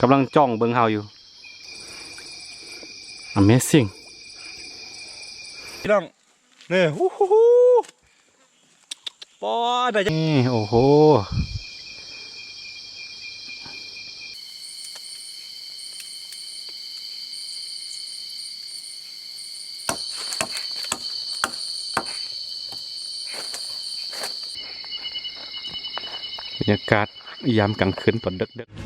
ກຳລັງຈ້ອງເບິ່ງເຮົາຢູ່. Amazing ພີ່ນ້ອງ ນີ້ ໂອ້ໂຫ ປ້າ ໄດ້ ນີ້ ໂອ້ໂຫ ບັນຍາກາດຍາມກາງຄືນຕອນເດິກໆ.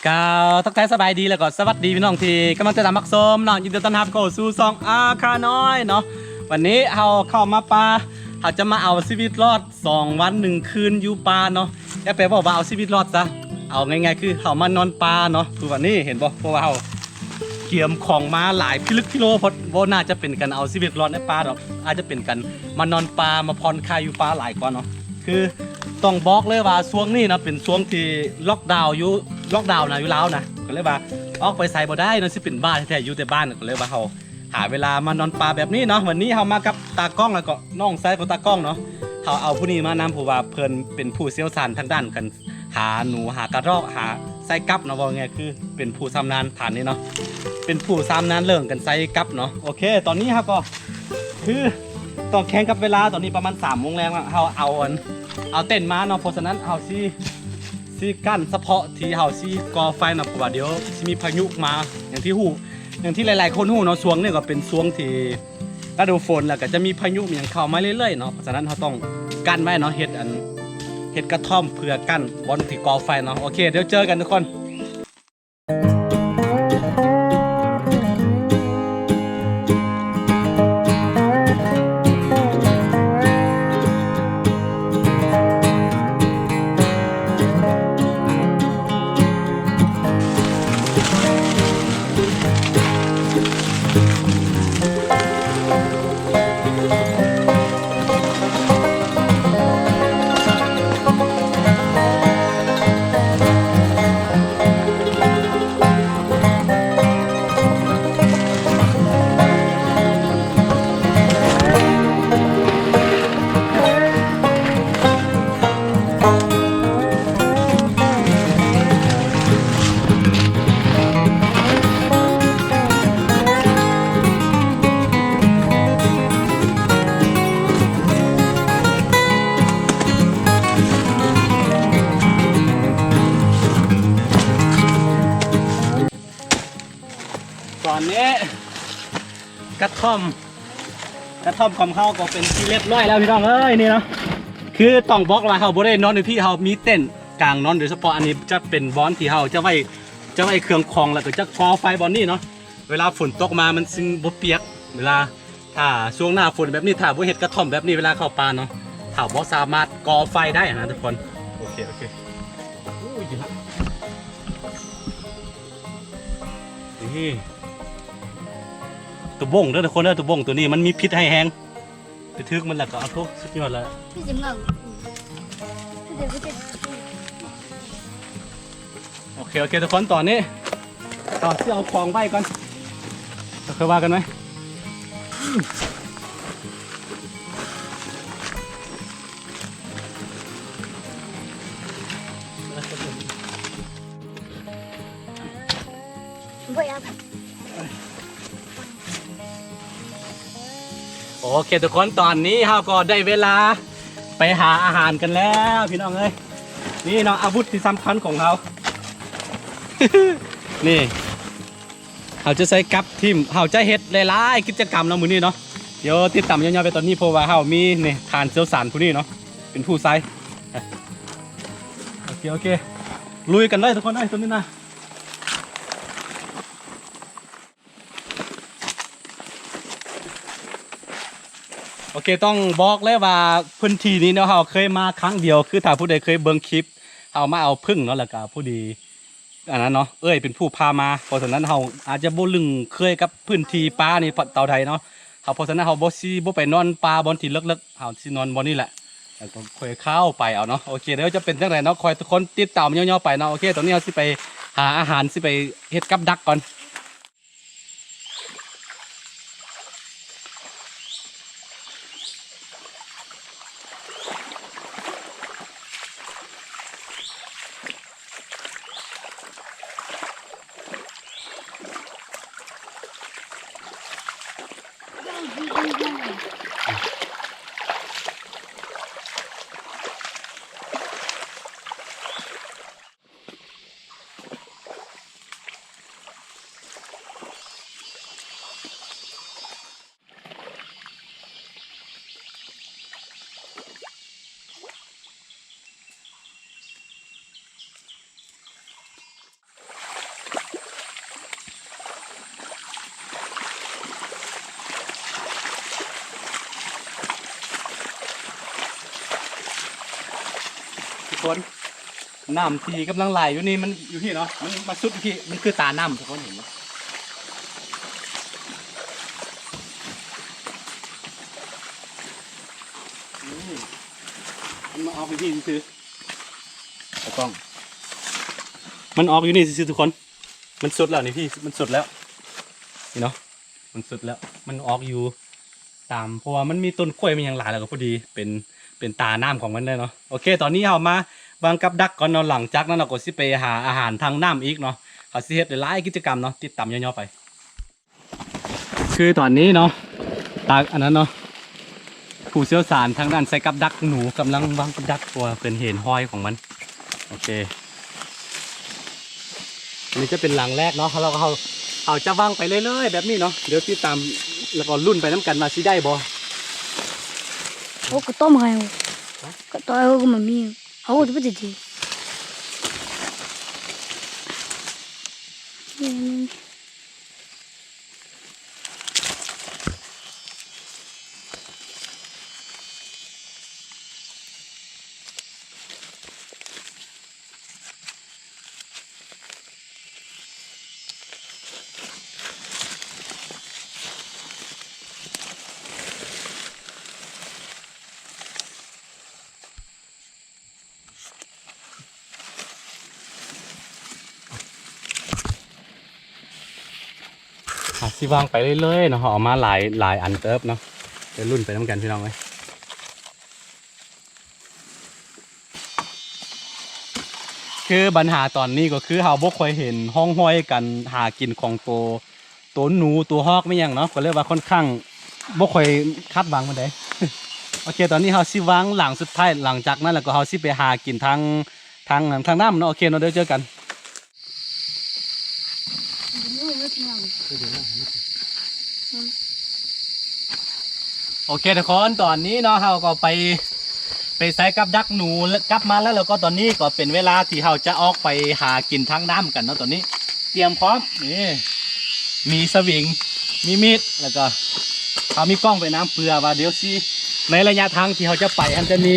ກ່າວທັກທາຍສະບາຍດີ ແລ້ວກໍສະຫວັດດີພີ່ນ້ອງທີ່ກຳລັງຕິດຕາມຮັບຊົມເນາະ. ຍິນດີຕ້ອນຮັບເຂົ້າສູ່ຊ່ອງອາຄານ້ອຍເນາະ. ວັນນີ້ເຮົາເຂົ້າມາປ່າ ເຮົາຈະມາເອົາຊີວິດລອດສອງວັນໜຶ່ງຄືນຢູ່ປ່າເນາະ. ຢ່າໄປເວົ້າວ່າເອົາຊີວິດລອດຊະ ເອົາງ່າຍໆຄືເຮົາມານອນປ່າເນາະ. ຄືວັນນີ້ເຫັນບໍ່ ເພາະວ່າເຮົາກຽມຂອງມາຫຼາຍພິລຶກພິໂລ ເພາະບໍ່ໜ້າຈະເປັນການເອົາຊີວິດລອດໃນປ່າດອກ ອາດຈະເປັນການມານອນປ່າ ມາຜ່ອນຄາຍຢູ່ປ່າຫຼາຍກວ່າເນາະ. ຄືຕ້ອງບອກເລີຍວ່າຊ່ວງນີ້ນະ ເປັນຊ່ວງທີ່ລັອກດາວຢູ່ ລັອກດາວນະ ຢູ່ລາວນະ ກໍເລີຍວ່າອອກໄປໃສບໍ່ໄດ້ເນາະ ຊິເປັນບ້າແທ້ໆ ຢູ່ແຕ່ບ້ານ ກໍເລີຍວ່າເຮົາຫາເວລາມານອນປ່າແບບນີ້ເນາະ. ວັນນີ້ເຮົາມາກັບຕາກ້ອງ ແລ້ວກໍນ້ອງຊາຍຂອງຕາກ້ອງເນາະ. ເຮົາເອົາຜູ້ນີ້ມານຳ ເພາະວ່າເພິ່ນເປັນຜູ້ຊ່ຽວຊານທາງດ້ານການຫາໜູ ຫາກະຮອກ ຫາໄຊກັບເນາະ. ເວົ້າງ່າຍໆຄືເປັນຜູ້ຊຳນານທ່ານນີ້ເນາະ ເປັນຜູ້ຊຳນານເລື່ອງການໄຊກັບເນາະ. ໂອເຄ ຕອນນີ້ເຮົາກໍ ຄືຕ້ອງແຂ່ງກັບເວລາ ຕອນນີ້ປະມານສາມໂມງແລງແລ້ວ ເຮົາເອົາອັນ ເອົາເຕັນມາເນາະ. ເພາະສະນັ້ນເຮົາຊິ ຊິກັ້ນສະເພາະທີ່ເຮົາຊິກໍ່ໄຟເນາະ ເພາະວ່າດຽວຊິມີພາຍຸມາ ຢ່າງທີ່ຮູ້ ຢ່າງທີ່ຫຼາຍໆຄົນຮູ້ເນາະ ຊ່ວງນີ້ກໍເປັນຊ່ວງທີ່ລະດູຝົນ ແລ້ວກໍຈະມີພາຍຸມີຫຍັງເຂົ້າມາເລື້ອຍໆເນາະ. ເພາະສະນັ້ນເຮົາຕ້ອງກັ້ນໄວ້ເນາະ ເຮັດອັນ ເຮັດກະທ່ອມເພື່ອກັ້ນບ່ອນທີ່ກໍ່ໄຟເນາະ. ໂອເຄ ດຽວເຈີກັນທຸກຄົນ. ຕອນນີ້ກະທ່ອມ ກະທ່ອມຂອງເຮົາກໍເປັນທີ່ລຽບຮ້ອຍແລ້ວພີ່ນ້ອງເອີຍ. ນີ້ເນາະ ຄືຕ້ອງບອກວ່າເຮົາບໍ່ໄດ້ນອນຢູ່ພີ້ ເຮົາມີເຕັນກາງນອນໂດຍສະເພາະ. ອັນນີ້ຈະເປັນບ່ອນທີ່ເຮົາຈະໄວ້ ຈະໄວ້ເຄື່ອງຂອງ ແລ້ວກໍຈະກໍ່ໄຟບ່ອນນີ້ເນາະ ເວລາຝົນຕົກມາມັນຈຶ່ງບໍ່ປຽກ. ເວລາ ຖ້າຊ່ວງໜ້າຝົນແບບນີ້ ຖ້າບໍ່ເຮັດກະທ່ອມແບບນີ້ ເວລາເຂົ້າປ່າເນາະ ເຮົາບໍ່ສາມາດກໍ່ໄຟໄດ້ນະທຸກຄົນ. ໂອເຄ ໂອເຄ ໂອ້ຍ ນີ້ ຕົວບົ້ງເດີທຸກຄົນເດີ ຕົວບົ້ງຕົວນີ້ມັນມີພິດຮ້າຍແຮງ ໄປຖືກມັນແລ້ວກໍ ເອົາໂທ້ ສຸດຍອດແລ້ວ. ໂອເຄ ໂອເຄ ທຸກຄົນ ຕອນນີ້ເຮົາຊິເອົາຂອງໄວ້ກ່ອນ ແລ້ວຄ່ອຍວ່າກັນໃໝ່. ໂອເຄທຸກຄົນ ຕອນນີ້ເຮົາກໍໄດ້ເວລາໄປຫາອາຫານກັນແລ້ວພີ່ນ້ອງເອີຍ. ນີ້ເນາະ ອາວຸດທີ່ສຳຄັນຂອງເຮົາ ນີ້ ເຮົາຈະໃຊ້ກັບທີມ ເຮົາຈະເຮັດຫຼາຍໆກິດຈະກຳເນາະມື້ນີ້ເນາະ. ດຽວຕິດຕາມຍາວໆໄປຕອນນີ້ ເພາະວ່າເຮົາມີນີ້ ທ່ານຊ່ຽວຊານຜູ້ນີ້ເນາະ ເປັນຜູ້ໃຊ້. ໂອເຄ ໂອເຄ ລຸຍກັນເລີຍທຸກຄົນເອີຍ ຕົວນີ້ນະ. ໂອເຄ ຕ້ອງບອກເລີຍວ່າພື້ນທີ່ນີ້ເນາະ ເຮົາເຄີຍມາຄັ້ງດຽວ ຄືຖ້າຜູ້ໃດເຄີຍເບິ່ງຄລິບເຮົາມາເອົາເຜິ້ງເນາະ ແລ້ວກະພໍດີ ອັນນັ້ນເນາະ ເອື້ອຍເປັນຜູ້ພາມາ ເພາະສະນັ້ນເຮົາອາດຈະບໍ່ລຶ້ງເຄີຍກັບພື້ນທີ່ປ່ານີ້ເທົ່າໃດເນາະ. ເຮົາ ເພາະສະນັ້ນເຮົາບໍ່ຊິ ບໍ່ໄປນອນປ່າບ່ອນທີ່ເລິກໆ ເຮົາຊິນອນບ່ອນນີ້ແຫຼະ ແລ້ວກໍຄ່ອຍເຂົ້າໄປເອົາເນາະ. ໂອເຄ ດຽວຈະເປັນຈັ່ງໃດເນາະ ຄອຍທຸກຄົນຕິດຕາມຍາວໆໄປເນາະ. ໂອເຄ ຕອນນີ້ເຮົາຊິໄປຫາອາຫານ ຊິໄປເຮັດກັບດັກກ່ອນ. ທຸກຄົນ ນ້ຳທີ່ກຳລັງໄຫຼຢູ່ນີ້ ມັນຢູ່ພີ້ເນາະ ມັນມາສຸດຢູ່ພີ້ ມັນຄືຕານ້ຳ ທຸກຄົນເຫັນບໍ່? ນີ້ ມັນມາອອກຢູ່ພີ້ຊື່ໆ ຕາກ້ອງ ມັນອອກຢູ່ນີ້ຊື່ໆ ທຸກຄົນ. ມັນສຸດແລ້ວນີ້ພີ່ ມັນສຸດແລ້ວ ນີ້ເນາະ ມັນສຸດແລ້ວ ມັນອອກຢູ່ຕາມ ເພາະວ່າມັນມີຕົ້ນກ້ວຍ ມີຫຍັງຫຼາຍ ແລ້ວກໍພໍດີເປັນ ເປັນຕານ້ຳຂອງມັນເລີຍເນາະ. ໂອເຄ ຕອນນີ້ເຮົາມາວາງກັບດັກກ່ອນເນາະ ຫຼັງຈາກນັ້ນເຮົາກໍຊິໄປຫາອາຫານທາງນ້ຳອີກເນາະ. ເຮົາຊິເຮັດຫຼາຍໆກິດຈະກຳເນາະ ຕິດຕາມຍາວໆໄປ. ຄືຕອນນີ້ເນາະ ຕາ ອັນນັ້ນເນາະ ຜູ້ຊ່ຽວຊານທາງດ້ານໃສ່ກັບດັກໜູກຳລັງວາງກັບດັກ ເພາະວ່າເພິ່ນເຫັນຮອຍຂອງມັນ. ໂອເຄ ອັນນີ້ຈະເປັນຫຼັງແລກເນາະ ແລ້ວເຮົາ ເຮົາຈະວາງໄປເລື້ອຍໆແບບນີ້ເນາະ. ດຽວຕິດຕາມ ແລ້ວກໍລຸ້ນໄປນຳກັນວ່າຊິໄດ້ບໍ່. ໂອ້ ກະຕ້ອມໃຫ້ ກະຕ້ອມເຮົາກໍບໍ່ມີ ເຮົາກໍຈະໄປຕິດທີ່ ເຮົາຊິວາງໄປເລື້ອຍໆເນາະ ເຮົາເອົາມາຫຼາຍ ຫຼາຍອັນເຕີບເນາະ ໄປລຸ້ນໄປນຳກັນພີ່ນ້ອງເອີຍ. ຄືບັນຫາຕອນນີ້ກໍຄືເຮົາບໍ່ຄ່ອຍເຫັນຮ່ອງຮອຍການຫາກິນຂອງໂຕ ໂຕໜູ ໂຕຮອກ ແມ່ນຫຍັງເນາະ ກໍເລີຍວ່າຂ້ອນຂ້າງບໍ່ຄ່ອຍຄາດຫວັງປານໃດ. ໂອເຄ ຕອນນີ້ເຮົາຊິວາງຫຼັງສຸດທ້າຍ ຫຼັງຈາກນັ້ນແລ້ວກໍເຮົາຊິໄປຫາກິນທາງ ທາງ ທາງນ້ຳເນາະ. ໂອເຄເນາະ ດຽວເຈີກັນ. ໂອເຄທຸກຄົນ ຕອນນີ້ເນາະ ເຮົາກໍໄປ ໄປໃສ່ກັບດັກໜູກັບມາແລ້ວ ແລ້ວກໍຕອນນີ້ກໍເປັນເວລາທີ່ເຮົາຈະອອກໄປຫາກິນທາງນ້ຳກັນເນາະ. ຕອນນີ້ຕຽມພ້ອມ ນີ້ ມີສະວິງ ມີມີດ ແລ້ວກໍເຮົາມີກ້ອງໄປນຳ ເພື່ອວ່າດຽວຊິ ໃນໄລຍະທາງທີ່ເຮົາຈະໄປຫັ້ນ ຈະມີ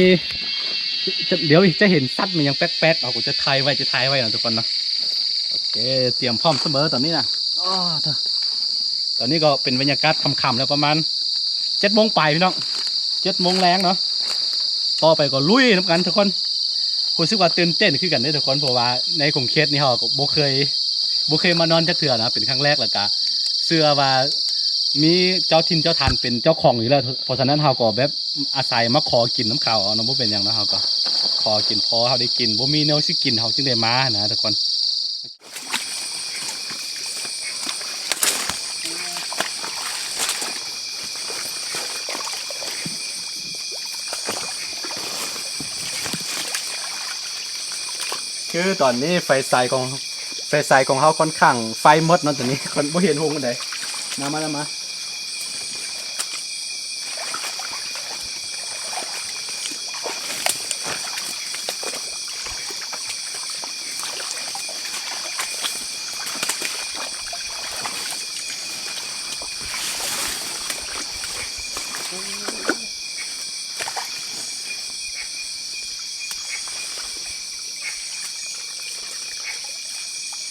ຈະ ດຽວຈະເຫັນສັດມີຫຍັງແປກໆ ເຮົາກໍຈະຖ່າຍໄວ້ ຈະຖ່າຍໄວ້ເນາະທຸກຄົນເນາະ. ໂອເຄ ຕຽມພ້ອມສະເໝີຕອນນີ້ນະ. ອໍ ຕອນນີ້ກໍເປັນບັນຍາກາດຄ່ຳໆແລ້ວ ປະມານເຈັດໂມງປາຍພີ່ນ້ອງ ເຈັດໂມງແລງເນາະ. ຕໍ່ໄປກໍລຸຍນຳກັນທຸກຄົນ. ຮູ້ສຶກວ່າຕື່ນເຕັ້ນຄືກັນເດ້ທຸກຄົນ ເພາະວ່າໃນຂົງເຂດນີ້ເຮົາກໍບໍ່ເຄີຍ ບໍ່ເຄີຍມານອນຈັກເທື່ອນະ ເປັນຄັ້ງແລກ ແລ້ວກະເຊື່ອວ່າມີເຈົ້າຖິ່ນເຈົ້າຖານເປັນເຈົ້າຂອງຢູ່ແລ້ວ ເພາະສະນັ້ນເຮົາກໍແບບອາໄສມາຂໍກິນນຳເຂົາເນາະ ບໍ່ເປັນຫຍັງເນາະ ເຮົາກໍຂໍກິນ ພໍເຮົາໄດ້ກິນ ບໍ່ມີແນວຊິກິນເຮົາຈຶ່ງໄດ້ມານະທຸກຄົນ. ຄືຕອນນີ້ໄຟສາຍຂອງ ໄຟສາຍຂອງເຮົາຂ້ອນຂ້າງໄຟໝົດເນາະ ຕອນນີ້ ຂ້ອນບໍ່ເຫັນຮຸ່ງປານໃດ. ມາ ມາ ມາ. ໂ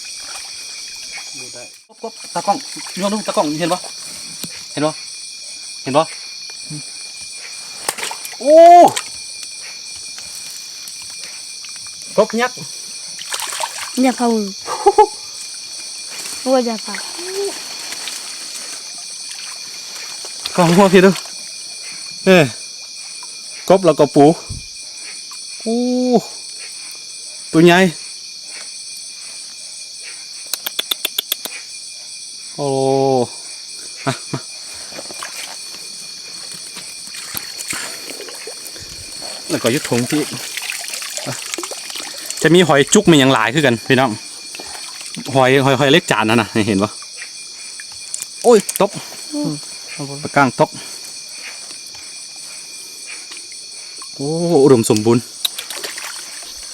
ບໍ່ໄດ້ ກົບ ຕາກ້ອງ ຍອງດູຕາກ້ອງ ເຫັນບໍ່ ເຫັນບໍ່ ເຫັນບໍ່? ໂອ້ ກົບຍັກ ຢ່າເຜົາ ໂອ້ຍ ຢ່າເຜົາ ກ້ອງຫົວພີ້ດູ ເອີ ກົບແລ້ວກໍປູ ໂອ້ ໂຕໃຫຍ່ ໂອ້ ມາ ມາ ແລ້ວກໍຢູ່ຖົງພີ້ ຈະມີຫອຍຈຸກ ມີຫຍັງຫຼາຍຄືກັນພີ່ນ້ອງ ຫອຍ ຫອຍ ຫອຍເຫຼັກຈານຫັ້ນນະ ເຫັນບໍ່? ໂອ້ຍ ຕົກ ອືມ ປາກ້າງຕົກ ໂອ້ ອຸດົມສົມບູນ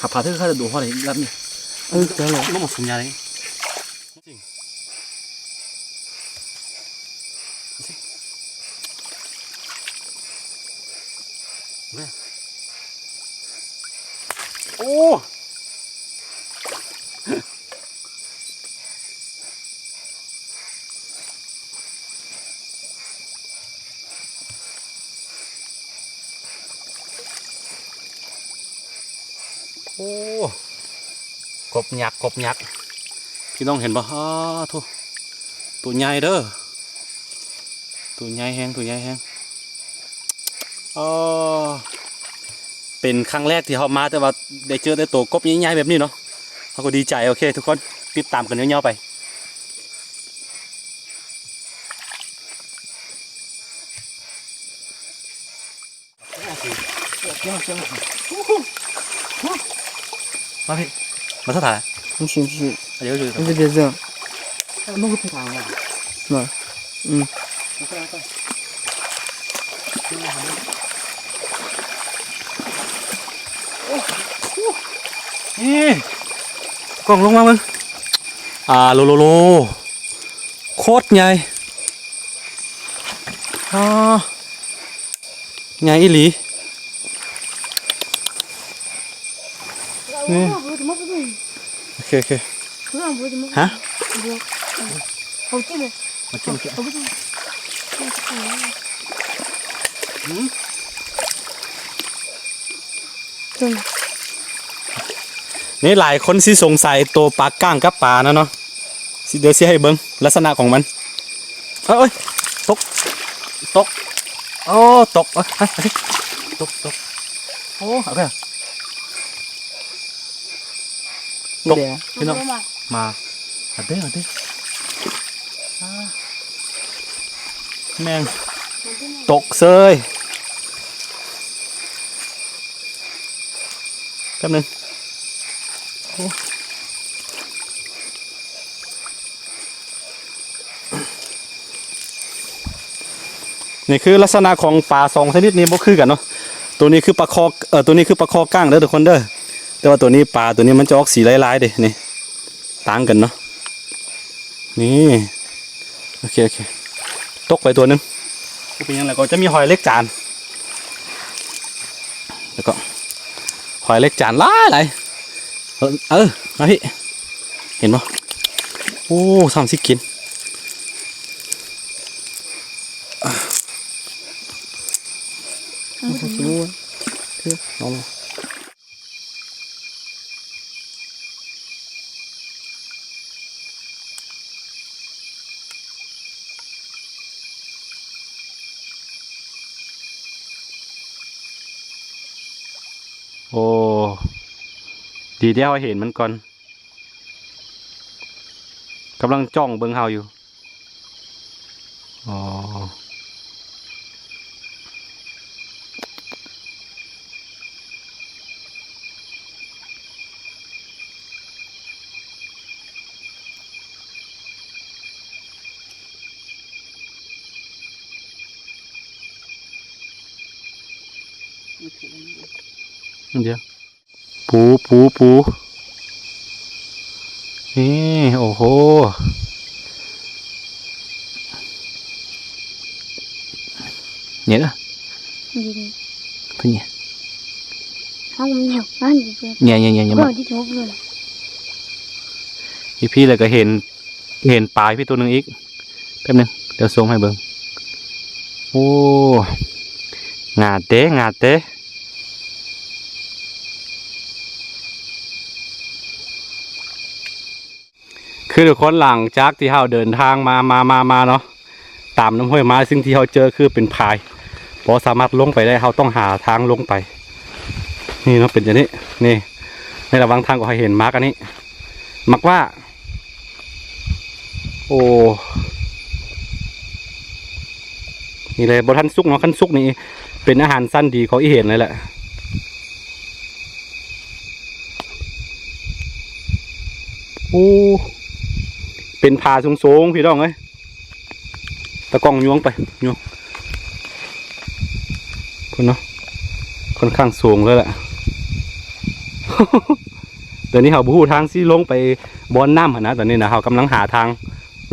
ຫາປາເທື່ອ ຂ້າຈະດູຮອດໃນລຳນີ້ ເອີ ເຈົ້າເນາະ ນ້ອງໝົດສົມຍາເລີຍ. ໂອ້ ໂອ້ ກົບຍັກ ກົບຍັກ ພີ່ນ້ອງເຫັນບໍ່? ອ້າໂທ້ ໂຕໃຫຍ່ເດີ ໂຕໃຫຍ່ແຮງ ໂຕໃຫຍ່ແຮງ ອໍ ເປັນຄັ້ງແລກທີ່ເຮົາມາ ແຕ່ວ່າໄດ້ເຈີແຕ່ໂຕກົບໃຫຍ່ໆແບບນີ້ເນາະ ເຮົາກໍດີໃຈ. ໂອເຄ ທຸກຄົນ ຕິດຕາມກັນຍາວໆໄປ. ມາພີ້ ມາສະຖານ ມາຊິ ມາຊິ ອາຍຸຢູ່ ມັນເປັນຈັ່ງຊັ້ນ ມັນຄືເປັນທາງ ບໍ່ ອືມ ນີ້ ກ້ອງລົງມາເບິ່ງ ອາ ໂລໂລໂລ ໂຄດໃຫຍ່ ອາ ໃຫຍ່ອີ່ຫຼີ ນີ້ ໂອເຄ ໂອເຄ ຮະ ມາກິນ ມາກິນ ນີ້ຫຼາຍຄົນຊິສົງໄສໂຕປາກ້າງກັບປານັ້ນເນາະ ຊິ ດຽວຊິໃຫ້ເບິ່ງລັກສະນະຂອງມັນ ເອີຍ ຕົກ ຕົກ ໂອ້ ຕົກ ເອີຍ ຕົກ ຕົກ ໂອ້ ເອົາເດີ ຕົກ ນີ້ເດ້ ພີ່ນ້ອງ ມາ ມາເດີ ມາເດີ ອາ ແມ່ງ ຕົກເສີຍ ແປັບໜຶ່ງ ໂອ້ ນີ້ຄືລັກສະນະຂອງປາສອງຊະນິດນີ້ບໍ່ຄືກັນເນາະ ໂຕນີ້ຄືປາຄໍ ເອີ ໂຕນີ້ຄືປາຄໍກ້າງເດີທຸກຄົນເດີ ແຕ່ວ່າໂຕນີ້ ປາໂຕນີ້ມັນຈະອອກສີລາຍໆເດ້ ນີ້ ຕ່າງກັນເນາະ ນີ້ ໂອເຄ ໂອເຄ ຕົກໄປຕົວໜຶ່ງ ບໍ່ເປັນຫຍັງ ແລ້ວກໍຈະມີຫອຍເຫຼັກຈານ ແລ້ວກໍຫອຍເຫຼັກຈານຫຼາຍໆ ເອີ ເອີ ມາພີ້ ເຫັນບໍ່ ໂອ້ ຊ່ຳຊິກິນ ເອົາ ເອົາ ໂອ້ ດີທີ່ເຮົາເຫັນມັນກ່ອນ ກຳລັງຈ້ອງເບິ່ງເຮົາຢູ່. ອໍ. ດຽວ. ປູ ປູ ປູ ນີ້ ໂອ້ໂຫ ນີ້ເດີ ນີ້ ເພິ່ນນີ້ ເຮົາມີຫົກອັນ ນີ້ ນີ້ ນີ້ ນີ້ ບໍ່ ທີ່ຖືກເລີຍ ອີພີແລ້ວກໍເຫັນ ເຫັນປາຢູ່ພີ້ໂຕໜຶ່ງອີກ. ແປັບໜຶ່ງ ດຽວຊູມໃຫ້ເບິ່ງ. ໂອ້ ງາມເດ້ ງາມເດ້. ຄືທຸກຄົນ ຫຼັງຈາກທີ່ເຮົາເດີນທາງມາ ມາ ມາ ມາເນາະ ຕາມນ້ຳຫ້ວຍມາ ສິ່ງທີ່ເຮົາເຈີຄືເປັນຝາຍ ບໍ່ສາມາດລົງໄປໄດ້ ເຮົາຕ້ອງຫາທາງລົງໄປ. ນີ້ເນາະ ເປັນຈັ່ງນີ້ ນີ້ ໃນລະຫວ່າງທາງກໍໃຫ້ເຫັນໝາກອັນນີ້ ໝາກຫວ້າ. ໂອ້ ນີ້ແຫຼະ ບໍ່ທັນສຸກເນາະ ຄັນສຸກນີ້ເປັນອາຫານຊັ້ນດີຂອງອີເຫັນເລີຍແຫຼະ. ໂອ້ ເປັນຜາສູງໆ ພີ່ນ້ອງເອີຍ. ຕາກ້ອງຍົງໄປ ຍົງ ພຸ້ນເນາະ ຂ້ອນຂ້າງສູງເລີຍແຫຼະ. ຕອນນີ້ເຮົາບໍ່ຮູ້ທາງຊິລົງໄປບ່ອນນ້ຳຫັ້ນນະ ຕອນນີ້ນະ ເຮົາກຳລັງຫາທາງ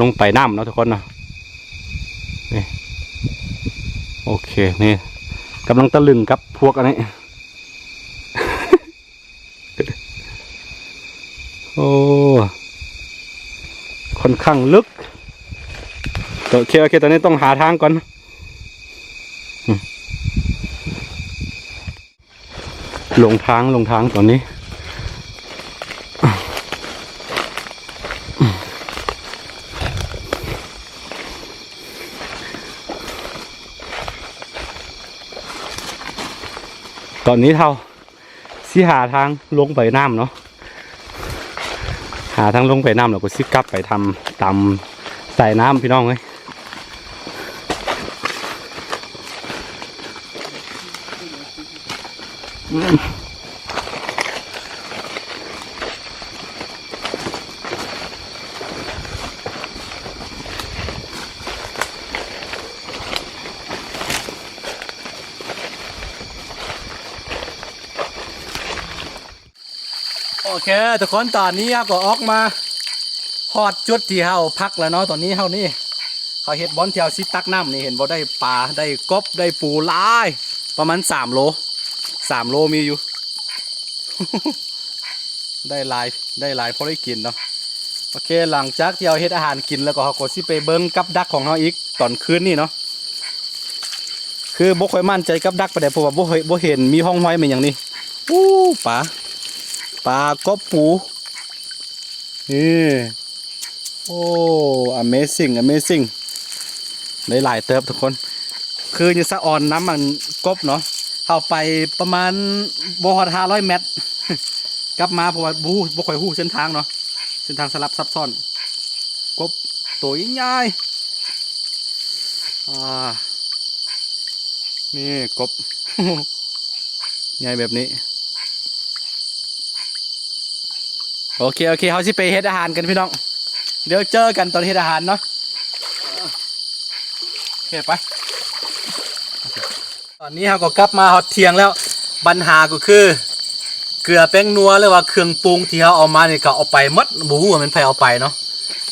ລົງໄປນ້ຳເນາະທຸກຄົນເນາະ. ນີ້ ໂອເຄ ນີ້ ກຳລັງຕະລຶງກັບພວກອັນນີ້. ໂອ້ ຂ້ອນຂ້າງເລິກ. ໂອເຄ ໂອເຄ ຕອນນີ້ຕ້ອງຫາທາງກ່ອນ. ອືມ ຫຼົງທາງ ຫຼົງທາງຕອນນີ້. ຕອນນີ້ເຮົາ ຊິຫາທາງລົງໄປນ້ຳເນາະ ຫາທາງລົງໄປນ້ຳ ແລ້ວກໍຊິກັບໄປທຳຕາມສາຍນ້ຳ ພີ່ນ້ອງເອີຍ. ໂອເຄ ທຸກຄົນ ຕອນນີ້ເຮົາກໍອອກມາຮອດຈຸດທີ່ເຮົາພັກແລ້ວເນາະ. ຕອນນີ້ເຮົານີ້ ເຮົາເຮັດບ່ອນທີ່ເຮົາຊິຕັກນ້ຳນີ້ ເຫັນບໍ່ ໄດ້ປາ ໄດ້ກົບ ໄດ້ປູຫຼາຍ ປະມານສາມໂລ ສາມໂລມີຢູ່ ໄດ້ຫຼາຍ ໄດ້ຫຼາຍພໍໄດ້ກິນເນາະ. ໂອເຄ ຫຼັງຈາກທີ່ເຮົາເຮັດອາຫານກິນແລ້ວ ກໍເຮົາກໍຊິໄປເບິ່ງກັບດັກຂອງເຮົາອີກຕອນຄືນນີ້ເນາະ. ຄືບໍ່ຄ່ອຍໝັ້ນໃຈກັບດັກປານໃດ ເພາະວ່າບໍ່ເຫັນ ບໍ່ເຫັນມີຮ່ອງຮອຍແມ່ນຫຍັງນີ້. ໂອ້ ປາ ປາ ກົບ ປູ ນີ້. ໂອ້ amazing amazing ໄດ້ຫຼາຍເຕີບທຸກຄົນ. ຄືຍາສະອອນນຳອັນກົບເນາະ ເຮົາໄປປະມານບໍ່ຮອດຫ້າຮ້ອຍແມັດ ກັບມາ ເພາະວ່າບໍ່ຮູ້ ບໍ່ຄ່ອຍຮູ້ເສັ້ນທາງເນາະ ເສັ້ນທາງສະຫຼັບຊັບຊ້ອນ. ກົບໂຕໃຫຍ່ໆ ອ່າ ນີ້ກົບ ໃຫຍ່ແບບນີ້. ໂອເຄ ໂອເຄ ເຮົາຊິໄປເຮັດອາຫານກັນພີ່ນ້ອງ ດຽວເຈີກັນຕອນເຮັດອາຫານເນາະ. ໂອເຄ ໄປ. ຕອນນີ້ເຮົາກໍກັບມາຮອດທ່ຽງແລ້ວ ບັນຫາກໍຄື ເກືອແປ້ງນົວ ຫຼືວ່າເຄື່ອງປຸງທີ່ເຮົາເອົາມານີ້ກໍເອົາໄປໝົດ ບໍ່ຮູ້ວ່າແມ່ນໃຜເອົາໄປເນາະ.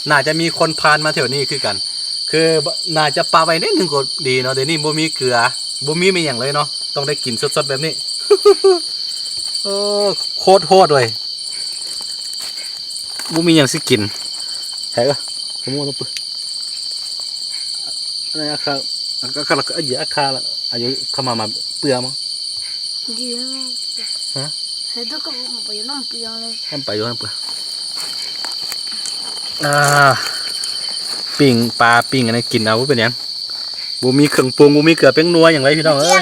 ໜ້າຈະມີຄົນຜ່ານມາແຖວນີ້ຄືກັນ ຄືໜ້າຈະປະໄວ້ໜ້ອຍໜຶ່ງກໍດີເນາະ. ດຽວນີ້ບໍ່ມີເກືອ ບໍ່ມີແມ່ນຫຍັງເລີຍເນາະ ຕ້ອງໄດ້ກິນສົດໆແບບນີ້. ໂອ້ ໂຄດໂຫດເວີຍ ບໍ່ມີຫຍັງຊິກິນ. ໃຜກໍ ຂະໂມຍຕົວປຶ ອັນນີ້ອາຄາ ອາຄາ ອາຍອາຄາ ອາຍຸ ຂະມາມາເປືອມາ ດີນະ ຮະ ໃຫ້ຕົວກໍບໍ່ໄປຢູ່ນຳເປືອງເລີຍ ນຳໄປຢູ່ນຳເປືອງ. ອ່າ ປີ້ງປາ ປີ້ງອັນນັ້ນກິນເອົາ ບໍ່ເປັນຫຍັງ. ບໍ່ມີເຄື່ອງປຸງ ບໍ່ມີເກືອແປ້ງນົວຫຍັງເລີຍ ພີ່ນ້ອງເອີຍ.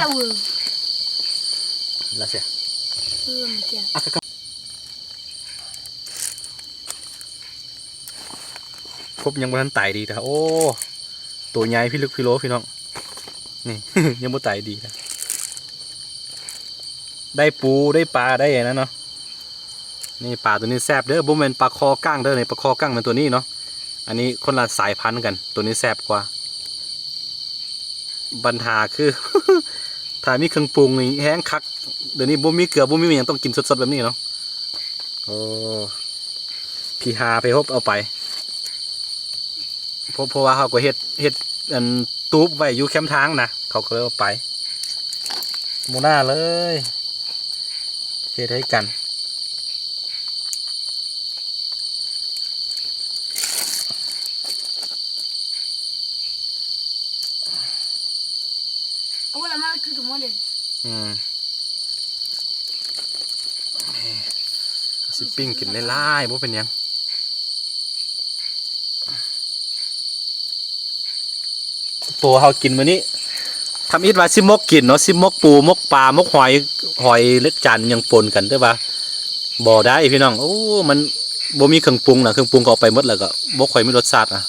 ລາເຊຍ ເອີ ມັນເຈຍ ກົບຍັງບໍ່ທັນຕາຍດີເທື່ອ. ໂອ້ ໂຕໃຫຍ່ພິລຶກພິໂລພີ່ນ້ອງ ນີ້ ຍັງບໍ່ຕາຍດີເທື່ອ. ໄດ້ປູ ໄດ້ປາ ໄດ້ອັນນັ້ນເນາະ. ນີ້ປາໂຕນີ້ແຊບເດີ ບໍ່ແມ່ນປາຄໍກ້າງເດີ ນີ້ປາຄໍກ້າງແມ່ນໂຕນີ້ເນາະ. ອັນນີ້ຄົນລະສາຍພັນກັນ ໂຕນີ້ແຊບກວ່າ. ບັນຫາຄື ຖ້າມີເຄື່ອງປຸງນີ້ແຮງຄັກ. ດຽວນີ້ບໍ່ມີເກືອ ບໍ່ມີຫຍັງ ຕ້ອງກິນສົດໆແບບນີ້ເນາະ. ໂອ້ ພີຮາໄປຮົບເອົາໄປ ເພາະ ເພາະວ່າເຮົາກໍເຮັດ ເຮັດອັນຕູບໄວ້ຢູ່ແຄມທາງນະ ເຂົາກໍເລີຍເອົາໄປ. ໝູໜ້າເລີຍ ເຮັດໃຫ້ກັນ. ຄືກັນໝົດເລີຍ. ອືມ ຊິປີ້ງກິນຫຼາຍໆ ບໍ່ເປັນຫຍັງ. ໂຕເຮົາກິນມື້ນີ້ ທຳອິດວ່າຊິໝົກກິນເນາະ ຊິໝົກປູ ໝົກປາ ໝົກຫອຍ ຫອຍ ເລັກ ຈານ ຫຍັງປົນກັນ ແຕ່ວ່າບໍ່ໄດ້ພີ່ນ້ອງ. ໂອ້ ມັນບໍ່ມີເຄື່ອງປຸງນະ ເຄື່ອງປຸງກໍເອົາໄປໝົດແລ້ວ ກໍບໍ່ຄ່ອຍມີລົດຊາດນະ.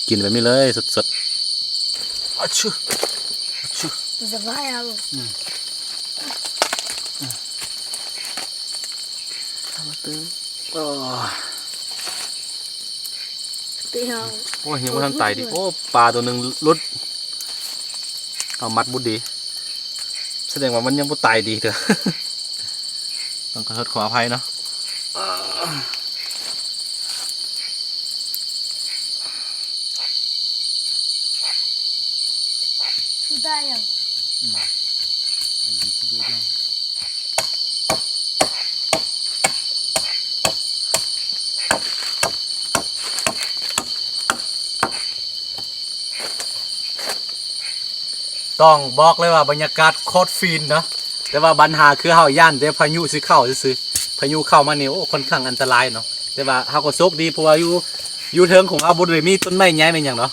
ກິນແບບນີ້ເລີຍ ສົດໆ. ອາຊຶ ອາຊຶ ສະບາຍເອົາ ອືມ ເອົາມາເຕີມ ໂອ້ ໂອ້ຍ ຍັງບໍ່ທັນຕາຍດີ. ໂອ້ ປາໂຕໜຶ່ງຫຼຸດ ເອົາມັດບໍ່ດີ ສະແດງວ່າມັນຍັງບໍ່ຕາຍດີເທື່ອ. ຕ້ອງຂໍໂທດຂໍອະໄພເນາະ. ຄືໄດ້ແລ້ວ ອືມ ອັນນີ້ຄືບໍ່ຍັງ ຕ້ອງບອກເລີຍວ່າບັນຍາກາດໂຄດຟີນເນາະ ແຕ່ວ່າບັນຫາຄືເຮົາຢ້ານແຕ່ພາຍຸຊິເຂົ້າຊື່ໆ. ພາຍຸເຂົ້າມານີ້ ໂອ້ ຄ່ອນຂ້າງອັນຕະລາຍເນາະ ແຕ່ວ່າເຮົາກໍໂຊກດີ ເພາະວ່າຢູ່ ຢູ່ເທິງຂອງເຮົາບໍ່ໄດ້ມີຕົ້ນໄມ້ໃຫຍ່ແມ່ນຫຍັງເນາະ.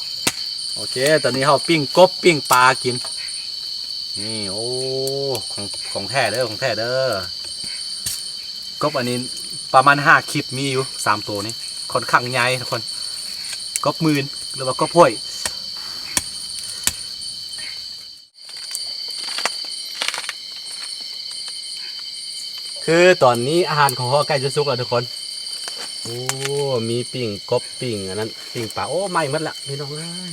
ໂອເຄ ຕອນນີ້ເຮົາປີ້ງກົບປີ້ງປາກິນ. ນີ້ ໂອ້ ຂອງ ຂອງແທ້ເດີ ຂອງແທ້ເດີ. ກົບອັນນີ້ປະມານຫ້າຄລິບມີຢູ່ ສາມໂຕນີ້ ຄ່ອນຂ້າງໃຫຍ່ທຸກຄົນ. ກົບໝື່ນ ຫຼືວ່າກົບຫ້ວຍ. ຄືຕອນນີ້ອາຫານຂອງເຮົາໃກ້ຈະສຸກແລ້ວທຸກຄົນ. ໂອ້ ມີປີ້ງກົບ ປີ້ງອັນນັ້ນ ປີ້ງປາ. ໂອ້ ໄໝ້ໝົດລະພີ່ນ້ອງເອີຍ.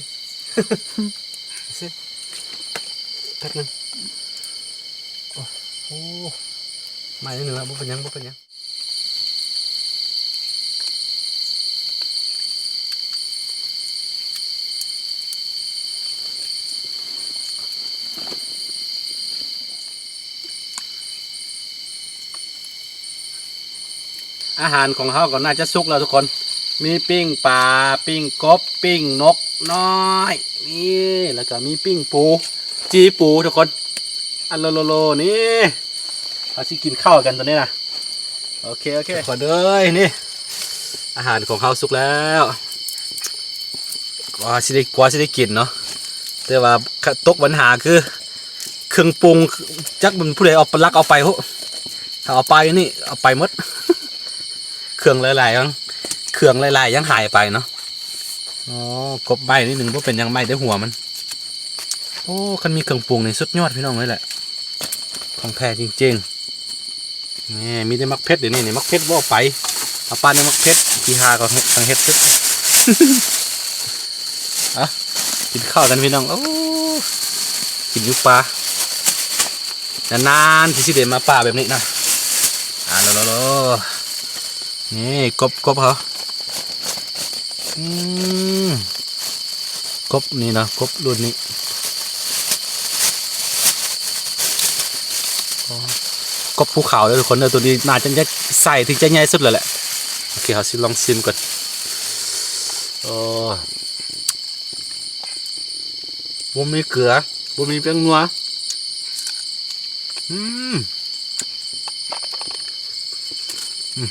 ແປັບໜຶ່ງ. ໂອ້ ໄໝ້ໜຶ່ງລະ ບໍ່ເປັນຫຍັງ ບໍ່ເປັນຫຍັງ. ອາຫານຂອງເຮົາກໍໜ້າຈະສຸກແລ້ວທຸກຄົນ. ມີປີ້ງປາ ປີ້ງກົບ ປີ້ງນົກນ້ອຍ ນີ້ ແລ້ວກໍມີປີ້ງປູ ຈີ່ປູທຸກຄົນ. ອັນໂລໂລໂລ ນີ້ ເຮົາຊິກິນເຂົ້າກັນຕອນນີ້ນະ. ໂອເຄ ໂອເຄ ທຸກຄົນເອີຍ ນີ້ ອາຫານຂອງເຮົາສຸກແລ້ວ. ກວ່າຊິໄດ້ ກວ່າຊິໄດ້ກິນເນາະ ແຕ່ວ່າຕົກບັນຫາຄືເຄື່ອງປຸງ ຈັກແມ່ນຜູ້ໃດເອົາ ລັກເອົາໄປພຸ້ນ. ຖ້າເອົາປາຢູ່ນີ້ ເອົາໄປໝົດ. ເຄື່ອງຫຼາຍໆ ເຄື່ອງຫຼາຍໆ ຍັງຫາຍໄປເນາະ. ອໍ ກົບໄໝ້ນິດໜຶ່ງ ບໍ່ເປັນຫຍັງ ໄໝ້ແຕ່ຫົວມັນ. ໂອ້ ຄັນມີເຄື່ອງປຸງນີ້ສຸດຍອດພີ່ນ້ອງເອີຍແຫຼະ ຂອງແທ້ຈິງໆ. ນີ້ ມີແຕ່ໝາກເຜັດ ດຽວນີ້ນີ້ ໝາກເຜັດບໍ່ເອົາໄປ ເອົາປານໝາກເຜັດ ຂີ້ຫາກໍທັງເຮັດເພິດ. ເອົາ ກິນເຂົ້າກັນພີ່ນ້ອງ. ໂອ້ ກິນຢູ່ປ່າ ນານໆ ທີ່ຊິໄດ້ມາປ່າແບບນີ້ນະ. ອ່າ ໂລໂລໂລ ນີ້ ກົບ ກົບເຮົາ ອືມ ກົບນີ້ນະ ກົບລຸ້ນນີ້ ກົບພູເຂົາເດີທຸກຄົນເດີ. ໂຕນີ້ໜ້າຈະໃຫຍ່ ໄຊທີ່ຈະໃຫຍ່ສຸດແລ້ວແຫຼະ. ໂອເຄ ເຮົາຊິລອງຊີມກ່ອນ. ໂອ້ ບໍ່ມີເກືອ ບໍ່ມີແປ້ງນົວ. ອືມ ອືມ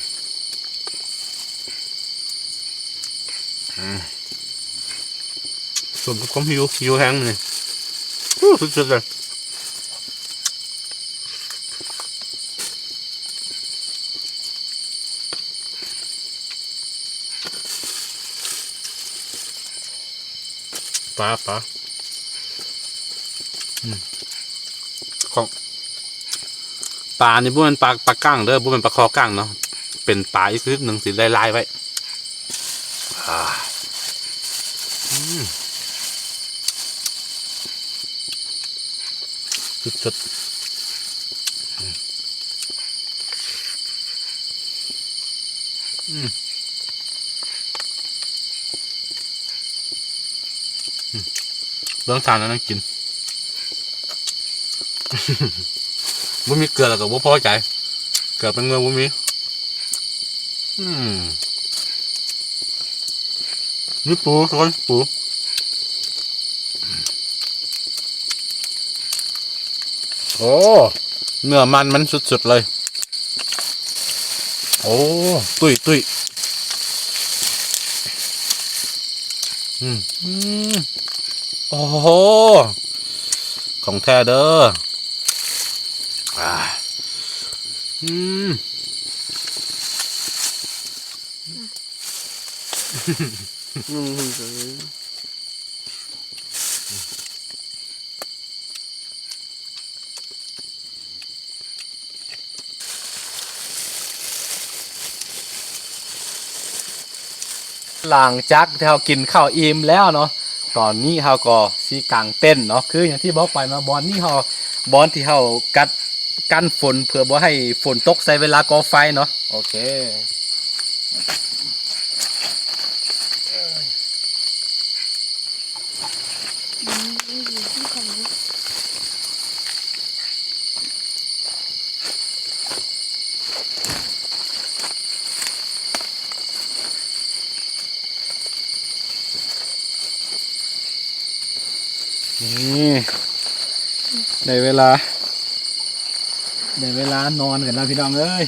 ອືມ ສົມກັບຄວາມຫິວ ຫິວແຮງນີ້. ໂອ້ ສຸດໆ ເລີຍ. ປາ ປາ ອືມ ຂອງ ປານີ້ບໍ່ແມ່ນປາ ປາກ້າງເດີ ບໍ່ແມ່ນປາຄໍກ້າງເນາະ ເປັນປາອີກຊະນິດໜຶ່ງທີ່ໄດ້ລາຍໄວ້. ອ່າ ອືມ ສຸດໆ ອືມ ອືມ ອືມ ເບິ່ງທ່ານອັນນັ້ນກິນ ບໍ່ມີເກືອແລ້ວກໍບໍ່ພໍໃຈ ເກືອແປ້ງນົວບໍ່ມີ. ອືມ ມີປູ ທຸກຄົນ ປູ ອືມ ອືມ ໂອ້ ເນື້ອມັນມັນສຸດໆເລີຍ. ໂອ້ ຕຸ້ຍໆ ອືມ ອືມ ໂອ້ໂຫ ຂອງແທ້ເດີ. ອາ ອືມ ອືມ. ຫຼັງຈາກທີ່ເຮົາກິນເຂົ້າອີ່ມແລ້ວເນາະ, ຕອນນີ້ເຮົາກໍຊິກາງເຕັນເນາະ. ຄືຢ່າງທີ່ບອກໄປເນາະ, ບ່ອນນີ້ເຮົາ ບ່ອນທີ່ເຮົາກັດ ກັນຝົນ ເພື່ອບໍ່ໃຫ້ຝົນຕົກໃສ່ເວລາກໍ່ໄຟເນາະ. ໂອເຄ. ນີ້ ໄດ້ເວລາ ໄດ້ເວລານອນກັນແລ້ວພີ່ນ້ອງເອີຍ.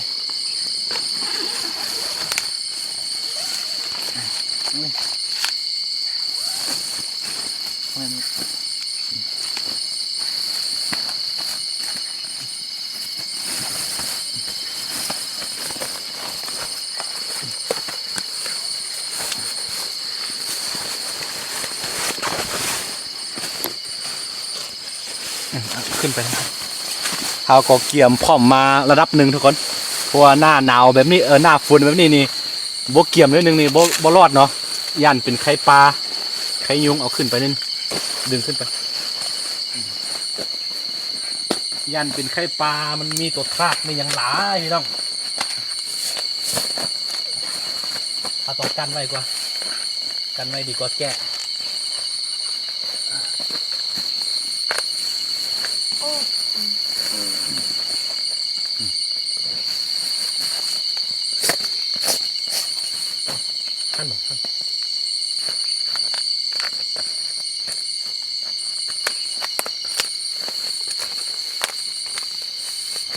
ຂຶ້ນໄປ ເຮົາກໍກຽມພ້ອມມາລະດັບໜຶ່ງທຸກຄົນ ເພາະວ່າໜ້າໜາວແບບນີ້ ເອີ ໜ້າຝົນແບບນີ້ນີ້ ບໍ່ກຽມໜ້ອຍໜຶ່ງນີ້ ບໍ່ ບໍ່ລອດເນາະ, ຢ້ານເປັນໄຂ້ປ່າ ໄຂ້ຍຸງ. ເອົາຂຶ້ນໄປໜຶ່ງ ດຶງຂຶ້ນໄປ. ຢ້ານເປັນໄຂ້ປ່າ ມັນມີຕົວທາກ ມີຫຍັງຫຼາຍພີ່ນ້ອງ. ເຮົາຕ້ອງກັນໄວ້ກວ່າ ກັນໄວ້ດີກວ່າແກະ. ໂອ້ ຫັ້ນບໍ່ ຫັ້ນ.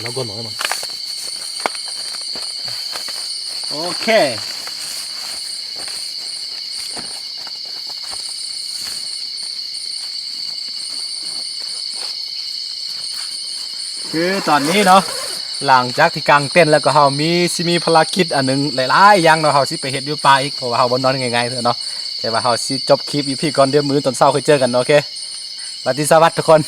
ລາວກໍນ້ອຍມັນ ໂອເຄ. ຄືຕອນນີ້ເນາະ ຫຼັງຈາກທີ່ກາງເຕັນແລ້ວ ກໍເຮົາມີ ຊິມີພາລະກິດອັນໜຶ່ງຫຼາຍໆຢ່າງເນາະ, ເຮົາຊິໄປເຮັດຢູ່ປ່າອີກ ເພາະວ່າເຮົາບໍ່ນອນງ່າຍໆເທື່ອເນາະ. ແຕ່ວ່າເຮົາຊິຈົບຄລິບອີພີກ່ອນ ດຽວມື້ຕອນເຊົ້າຄ່ອຍເຈີກັນເນາະ. ໂອເຄ ລາຕີສະຫວັດທຸກຄົນ.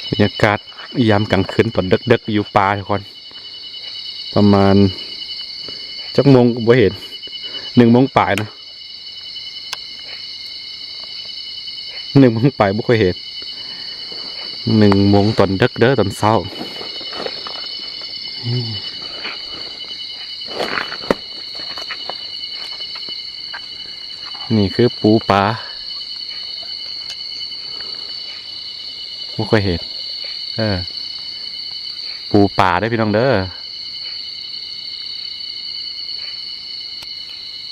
ບັນຍາກາດຍາມກາງຄືນຕອນເດິກໆຢູ່ປ່າທຸກຄົນ. ປະມານຈັກໂມງກໍບໍ່ເຫັນ ໜຶ່ງໂມງປາຍນະ ໜຶ່ງໂມງປາຍບໍ່ຄ່ອຍເຫັນ ໜຶ່ງໂມງຕອນເດິກເດີ ຕອນເຊົ້າ. ນີ້ຄືປູປາ ບໍ່ຄ່ອຍເຫັນ ເອີ ປູປາເດີພີ່ນ້ອງເດີ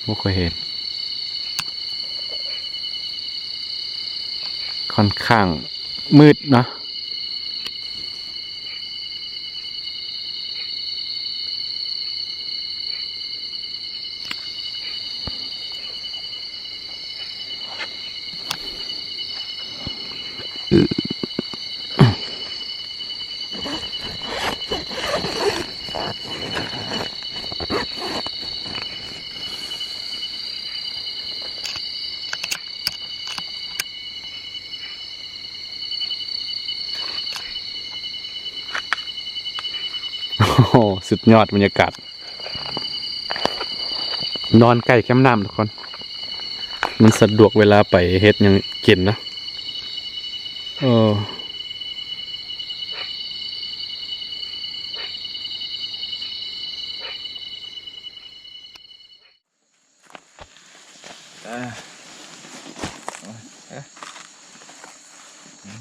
ບໍ່ຄ່ອຍເຫັນ ຄ່ອນຂ້າງມືດເນາະ. ໂອ້ໂຫ ສຸດຍອດບັນຍາກາດ ນອນໃກ້ແຄມນ້ຳທຸກຄົນ ມັນສະດວກເວລາໄປເຮັດຫຍັງກິນນະ ເອີ. ອ່າ ເອີ ເອີ ອືມ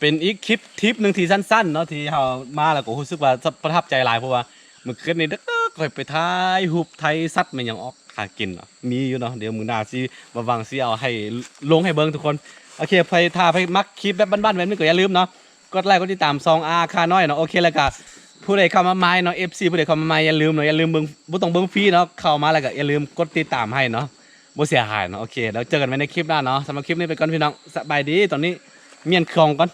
ເປັນອີກຄລິບທຣິບໜຶ່ງທີ່ສັ້ນໆເນາະ ທີ່ເຮົາມາແລ້ວກໍຮູ້ສຶກວ່າປະທັບໃຈຫຼາຍ ເພາະວ່າມື້ຄືນນີ້ດຶກໆຂ້ອຍໄປຖ່າຍຮູບຖ່າຍສັດແມ່ນຫຍັງອອກຫາກິນເນາະ ມີຢູ່ເນາະ ດຽວມື້ໜ້າຊິຫວັງໆຊິເອົາໃຫ້ລົງໃຫ້ເບິ່ງທຸກຄົນ. ໂອເຄ ໃຜຖ້າໃຜມັກຄລິບແບບບ້ານໆແບບນີ້ກໍຢ່າລືມເນາະ ກົດໄລກົດຕິດຕາມຊ່ອງອາຄານ້ອຍເນາະ. ໂອເຄ ແລ້ວກໍຜູ້ໃດເຂົ້າມາໃໝ່ເນາະ ເອັຟຊີ ຜູ້ໃດເຂົ້າມາໃໝ່ຢ່າລືມເນາະ ຢ່າລືມເບິ່ງ ບໍ່ຕ້ອງເບິ່ງຟຣີເນາະ ເຂົ້າມາແລ້ວກໍຢ່າລືມກົດຕິດຕາມໃຫ້ເນາະ ບໍ່ເສຍຫາຍເນາະ. ໂອເຄ ແລ້ວເຈີກັນໃໝ່ໃນຄລິບໜ້າເນາະ ສຳລັບຄລິບນີ້ໄປກ່ອນພີ່ນ້ອງ ສະບາຍດີ. ຕອນນີ້ມ້ຽນຂອງກ່ອນ.